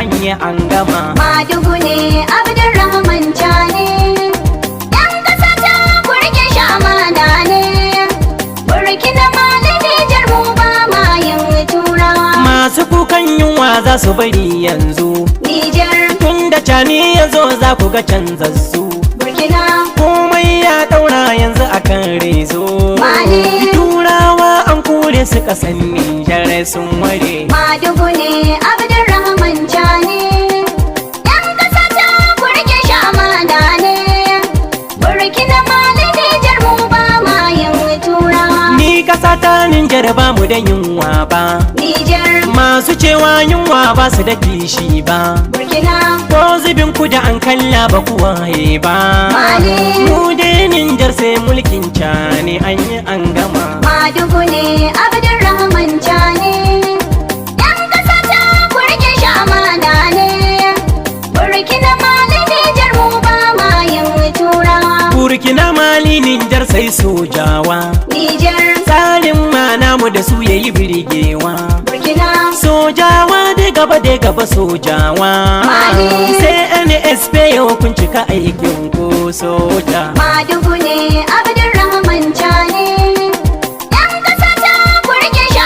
an yi an gama. Madugu ne Abdurrahman Chani. Yan ƙasa ta, ku rike shi amana ne. Burkina, Mali, Nijar, mu ba ma yin turawa. Masu kukan yunwa za su bari yanzu. Nijar. Tun da Chani ya zo, za ku ga canzazzu. Burkina. Komai ya daura yanzu akan rezo. Mali. Turawa an kore su kasan Nijar, sun ware. Madugu ne Abdurrahman Chani. Yan ƙasa ta, ku rike shi amana ne. Burkina, Mali, Nijar, mu ba ma yin turawa. Ni kasa ta Nijar ba mu da yunwa ba. Nijar. Masu cewa yunwa ba su da kishi ba. Burkina. Ko zubin ku da an kalla ba ku waye ba. Mali. Mu dai Nijar sai mulkin Chani, an yi an gama. Madugu ne Abdurrahman Chani. Yan ƙasa ta, ku rike shi amana ne. Burkina, Mali, Nijar, mu ba ma yin turawa. Burkina, Mali, Nijar sai sojawa. Nijar. Tsarin ma namu da su yayi birgewa. Burkina. Sojawa da gaba da gaba, sojawa. Mali. Sai CNSP, yau kun cika aikin ku soja. Madugu ne.